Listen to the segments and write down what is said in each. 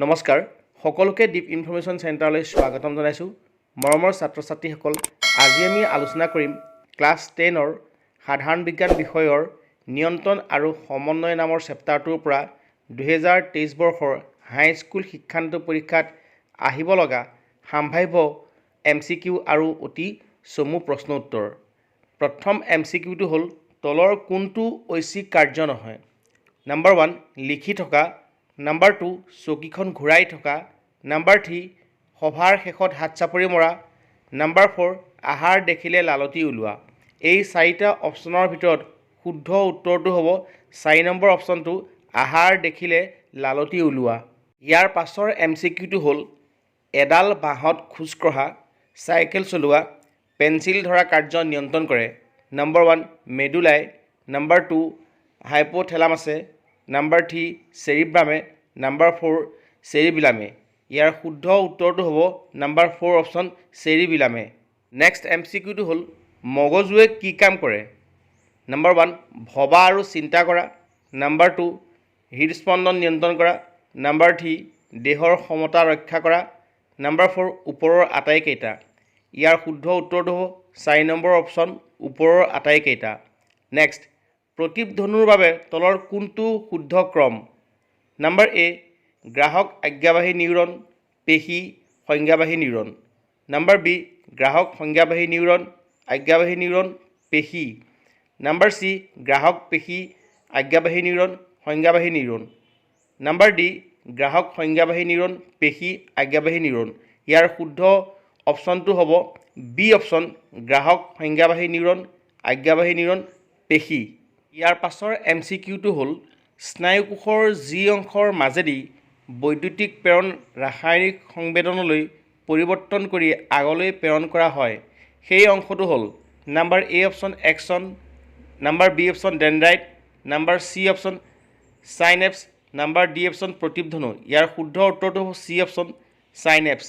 নমস্কাৰ, সকলোকে দ্বীপ ইনফৰমেশ্যন চেণ্টাৰলৈ স্বাগতম জনাইছোঁ। মৰমৰ ছাত্ৰ ছাত্ৰীসকল, আজি আমি আলোচনা কৰিম ক্লাছ 10ৰ সাধাৰণ বিজ্ঞান বিষয়ৰ নিয়ন্ত্ৰণ আৰু সমন্বয় নামৰ চেপ্টাৰটোৰ পৰা 2023 বৰ্ষৰ হাইস্কুল শিক্ষান্ত পৰীক্ষাত আহিব লগা সাম্ভাব্য এমচিকিউ আৰু অতি চমু প্ৰশ্ন উত্তৰ। প্ৰথম এমচিকিউটো হ'ল, তলৰ কোনটো ঐচ্ছিক কাৰ্য নহয়? নাম্বাৰ 1, লিখি থকা। নাম্বাৰ 2, চকীখন ঘূৰাই থকা। নাম্বাৰ 3, সভাৰ শেষত হাত চাপৰি মৰা। নাম্বাৰ 4, আহাৰ দেখিলে লালতি ওলোৱা। এই চাৰিটা অপশ্যনৰ ভিতৰত শুদ্ধ উত্তৰটো হ'ব 4 নম্বৰ অপশ্যনটো, আহাৰ দেখিলে লালতি ওলোৱা। ইয়াৰ পাছৰ এমচিকিউটো হ'ল, এডাল বাঁহত খোজ কঢ়া, চাইকেল চলোৱা, পেঞ্চিল ধৰা কাৰ্য নিয়ন্ত্ৰণ কৰে? নম্বৰ 1, মেডুলাই। নম্বৰ 2, হাইপ'থেলামাছে। নম্বৰ 3, চেৰিব্ৰামে। নম্বৰ 4, চেৰিবিলামে। ইয়াৰ শুদ্ধ উত্তৰটো হ'ব নম্বৰ 4 অপশ্যন, চেৰিবিলামে। নেক্সট এমচিকিউটো হ'ল, মগজুৱে কি কাম কৰে? নম্বৰ 1, ভবা আৰু চিন্তা কৰা। নম্বৰ 2, হৃদস্পন্দন নিয়ন্ত্ৰণ কৰা। নম্বৰ 3, দেহৰ সমতা ৰক্ষা কৰা। নম্বৰ 4, ওপৰৰ আটাইকেইটা। ইয়াৰ শুদ্ধ উত্তৰটো হ'ব 4 নম্বৰ অপশ্যন, ওপৰৰ আটাইকেইটা। নেক্সট, প্ৰতীপ ধনুৰ বাবে তলৰ কোনটো শুদ্ধ ক্ৰম? নম্বৰ এ, গ্ৰাহক আজ্ঞাবাহী নিউৰন, পেশী, সংজ্ঞাবাহী নিউৰন। নম্বৰ বি, গ্ৰাহক সংজ্ঞাবাহী নিউৰন, আজ্ঞাবাহী নিউৰন, পেশী। নম্বৰ চি, গ্ৰাহক, পেশী, আজ্ঞাবাহী নিউৰন, সংজ্ঞাবাহী নিউৰন। নম্বৰ ডি, গ্ৰাহক, সংজ্ঞাবাহী নিউৰন, পেশী, আজ্ঞাবাহী নিউৰন। ইয়াৰ শুদ্ধ অপশ্যনটো হ'ব বি অপশ্যন, গ্ৰাহক, সংজ্ঞাবাহী নিউৰন, আজ্ঞাবাহী নিউৰন, পেশী। ইয়াৰ পাছৰ এমচিকিউটো হ'ল, স্নায়ুকোষৰ যি অংশৰ মাজেদি বৈদ্যুতিক প্ৰেৰণ ৰাসায়নিক সংবেদনলৈ পৰিৱৰ্তন কৰি আগলৈ প্ৰেৰণ কৰা হয়, সেই অংশটো হ'ল? Number A option, axon. Number B option, dendrite. Number C option, synapse. Number D option, প্ৰতীপধনু। ইয়াৰ শুদ্ধ উত্তৰটো হ'ব চি অপশ্যন, চাইনেপছ।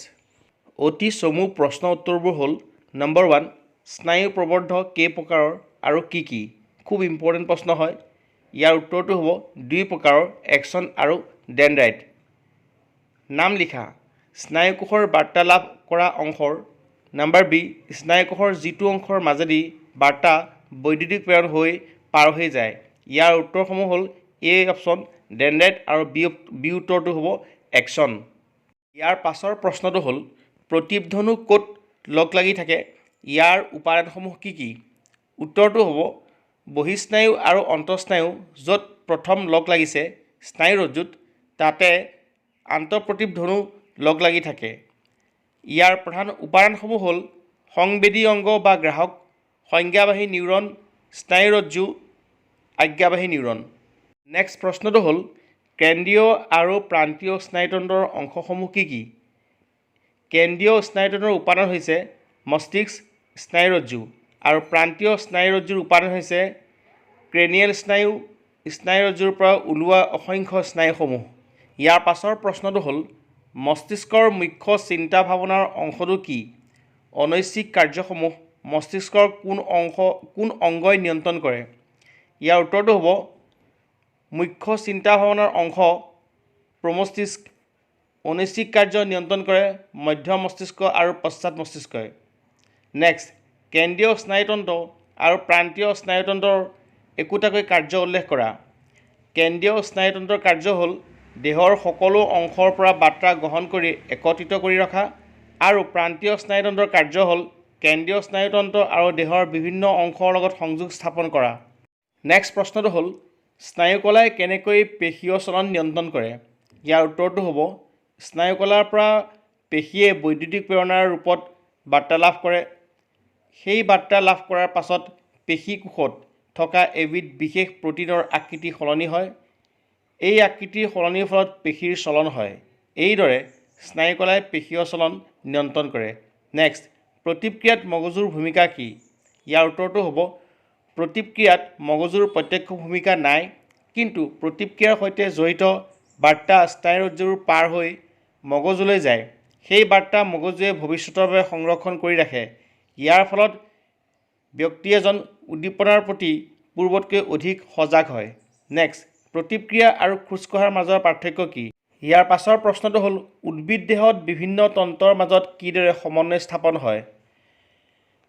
অতি চমু প্ৰশ্ন উত্তৰবোৰ হ'ল, নম্বৰ 1, স্নায়ু প্ৰবৰ্ধ কেই প্ৰকাৰৰ আৰু কি কি? খুব ইম্পৰ্টেণ্ট প্ৰশ্ন হয়। ইয়াৰ উত্তৰটো হ'ব দুই প্ৰকাৰৰ, এক্সন আৰু ডেণ্ড্ৰাইট। নাম লিখা স্নায়ুকোষৰ বাৰ্তা লাভ কৰা অংশৰ। নাম্বাৰ বি, স্নায়ুকোষৰ যিটো অংশৰ মাজেদি বাৰ্তা বৈদ্যুতিক প্ৰেৰণ হৈ পাৰ হৈ যায়। ইয়াৰ উত্তৰসমূহ হ'ল এ অপশ্যন, ডেণ্ড্ৰাইট আৰু বি উত্তৰটো হ'ব এক্সন। ইয়াৰ পাছৰ প্ৰশ্নটো হ'ল, প্ৰতীপধনু ক'ত লগ লাগি থাকে? ইয়াৰ উপাদানসমূহ কি কি? উত্তৰটো হ'ব বহিঃস্নায়ু আৰু অন্তঃস্নায়ু য'ত প্ৰথম লগ লাগিছে স্নায়ুৰজ্জুত, তাতে আন্তঃপ্ৰতীপ ধনু লগ লাগি থাকে। ইয়াৰ প্ৰধান উপাদানসমূহ হ'ল সংবেদী অংগ বা গ্ৰাহক, সংজ্ঞাবাহী নিউৰন, স্নায়ুৰজ্জু, আজ্ঞাবাহী নিউৰন। নেক্সট প্ৰশ্নটো হ'ল, কেন্দ্ৰীয় আৰু প্ৰান্তীয় স্নায়ুতন্ত্ৰৰ অংশসমূহ কি কি? কেন্দ্ৰীয় স্নায়ুতন্ত্ৰৰ উপাদান হৈছে মস্তিষ্ক, স্নায়ুৰজ্জু আৰু প্ৰান্তীয় স্নায়ুৰজ্জুৰ উপাদান হৈছে ক্ৰেনিয়েল স্নায়ু, স্নায়ুৰজ্জুৰ পৰা ওলোৱা অসংখ্য স্নায়ুসমূহ। ইয়াৰ পাছৰ প্ৰশ্নটো হ'ল, মস্তিষ্কৰ মুখ্য চিন্তা ভাৱনাৰ অংশটো কি? অনৈচ্ছিক কাৰ্যসমূহ মস্তিষ্কৰ কোন অংশ, কোন অংগই নিয়ন্ত্ৰণ কৰে? ইয়াৰ উত্তৰটো হ'ব মুখ্য চিন্তা ভাৱনাৰ অংশ প্ৰমস্তিষ্ক। অনৈচ্ছিক কাৰ্য নিয়ন্ত্ৰণ কৰে মধ্য মস্তিষ্ক আৰু পশ্চাৎ মস্তিষ্কই। নেক্সট, কেন্দ্ৰীয় স্নায়ুতন্ত্ৰ আৰু প্ৰান্তীয় স্নায়ুতন্ত্ৰৰ একোটাকৈ কাৰ্য উল্লেখ কৰা। কেন্দ্ৰীয় স্নায়ুতন্ত্ৰৰ কাৰ্য হ'ল দেহৰ সকলো অংশৰ পৰা বাৰ্তা গ্ৰহণ কৰি একত্ৰিত কৰি ৰখা আৰু প্ৰান্তীয় স্নায়ুতন্ত্ৰৰ কাৰ্য হ'ল কেন্দ্ৰীয় স্নায়ুতন্ত্ৰ আৰু দেহৰ বিভিন্ন অংশৰ লগত সংযোগ স্থাপন কৰা। নেক্সট প্ৰশ্নটো হ'ল, স্নায়ুকলাই কেনেকৈ পেশীয় চলন নিয়ন্ত্ৰণ কৰে? ইয়াৰ উত্তৰটো হ'ব স্নায়ুকলাৰ পৰা পেশীয়ে বৈদ্যুতিক প্ৰেৰণাৰ ৰূপত বাৰ্তা লাভ কৰে। সেই বাৰ্তা লাভ কৰাৰ পাছত পেশী কোষত থকা এবিধ বিশেষ প্ৰ'টিনৰ আকৃতি সলনি হয়। এই আকৃতিৰ সলনিৰ ফলত পেশীৰ চলন হয়। এইদৰে স্নায়ুকলাই পেশীয় চলন নিয়ন্ত্ৰণ কৰে। নেক্সট, প্ৰতিক্ৰিয়াত মগজুৰ ভূমিকা কি? ইয়াৰ উত্তৰটো হ'ব প্ৰতিক্ৰিয়াত মগজুৰ প্ৰত্যক্ষ ভূমিকা নাই, কিন্তু প্ৰতিক্ৰিয়াৰ সৈতে জড়িত বাৰ্তা স্নায়ুৰজ্জুৰ পাৰ হৈ মগজুলৈ যায়। সেই বাৰ্তা মগজুৱে ভৱিষ্যতৰ বাবে সংৰক্ষণ কৰি ৰাখে। ইয়াৰ ফলত ব্যক্তি এজন উদ্দীপনাৰ প্ৰতি পূৰ্বতকৈ অধিক সজাগ হয়। নেক্সট, প্ৰতিক্ৰিয়া আৰু খোজকঢ়াৰ মাজৰ পাৰ্থক্য কি? ইয়াৰ পাছৰ প্ৰশ্নটো হ'ল, উদ্ভিদ দেহত বিভিন্ন তন্ত্ৰৰ মাজত কিদৰে সমন্বয় স্থাপন হয়?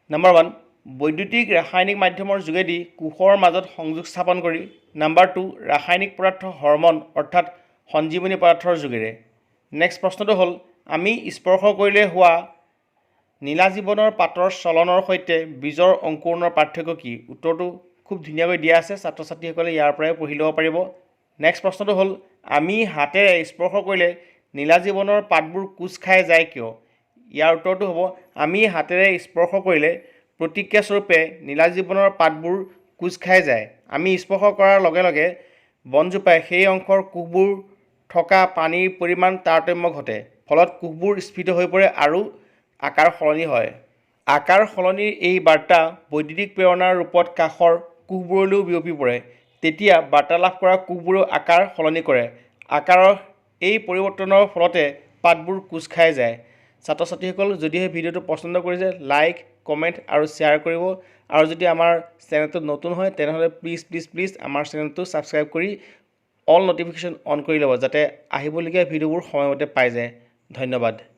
নাম্বাৰ 1, বৈদ্যুতিক ৰাসায়নিক মাধ্যমৰ যোগেদি কোষৰ মাজত সংযোগ স্থাপন কৰি। নাম্বাৰ 2, ৰাসায়নিক পদাৰ্থ হৰমন অৰ্থাৎ সঞ্জীৱনী পদাৰ্থৰ যোগেৰে। নেক্সট প্ৰশ্নটো হ'ল, আমি স্পৰ্শ কৰিলে হোৱা নীলাজীবনৰ পাতৰ চলনৰ সৈতে বীজৰ অংকুৰণৰ পাৰ্থক্য কি? উত্তৰটো খুব ধুনীয়াকৈ দিয়া আছে, ছাত্ৰ ছাত্ৰীসকলে ইয়াৰ পৰাই পঢ়ি ল'ব পাৰিব। নেক্সট প্ৰশ্নটো হ'ল, আমি হাতেৰে স্পৰ্শ কৰিলে নীলাজীবনৰ পাতবোৰ কোঁচ খাই যায় কিয়? ইয়াৰ উত্তৰটো হ'ব, আমি হাতেৰে স্পৰ্শ কৰিলে প্ৰতিক্ৰিয়াস্বৰূপে নীলাজীবনৰ পাতবোৰ কোঁচ খাই যায়। আমি স্পৰ্শ কৰাৰ লগে লগে বনজোপাই সেই অংশৰ কোষবোৰ থকা পানীৰ পৰিমাণ তাৰতম্য ঘটে, ফলত কোষবোৰ স্ফীত হৈ পৰে আৰু আকাৰ সলনি হয়। আকাৰ সলনিৰ এই বাৰ্তা বৈদ্যুতিক প্ৰেৰণাৰ ৰূপত কাষৰ কোষবোৰলৈও বিয়পি পৰে। তেতিয়া বাৰ্তা লাভ কৰা কোষবোৰেও আকাৰ সলনি কৰে। আকাৰৰ এই পৰিৱৰ্তনৰ ফলতে পাতবোৰ কোঁচ খাই যায়। ছাত্ৰ ছাত্ৰীসকল, যদিহে ভিডিঅ'টো পচন্দ কৰিছে, লাইক, কমেণ্ট আৰু শ্বেয়াৰ কৰিব আৰু যদি আমাৰ চেনেলটো নতুন হয়, তেনেহ'লে প্লিজ প্লিজ প্লিজ আমাৰ চেনেলটো ছাবস্ক্ৰাইব কৰি অল ন'টিফিকেশ্যন অন কৰি ল'ব, যাতে আহিবলগীয়া ভিডিঅ'বোৰ সময়মতে পাই যায়। ধন্যবাদ।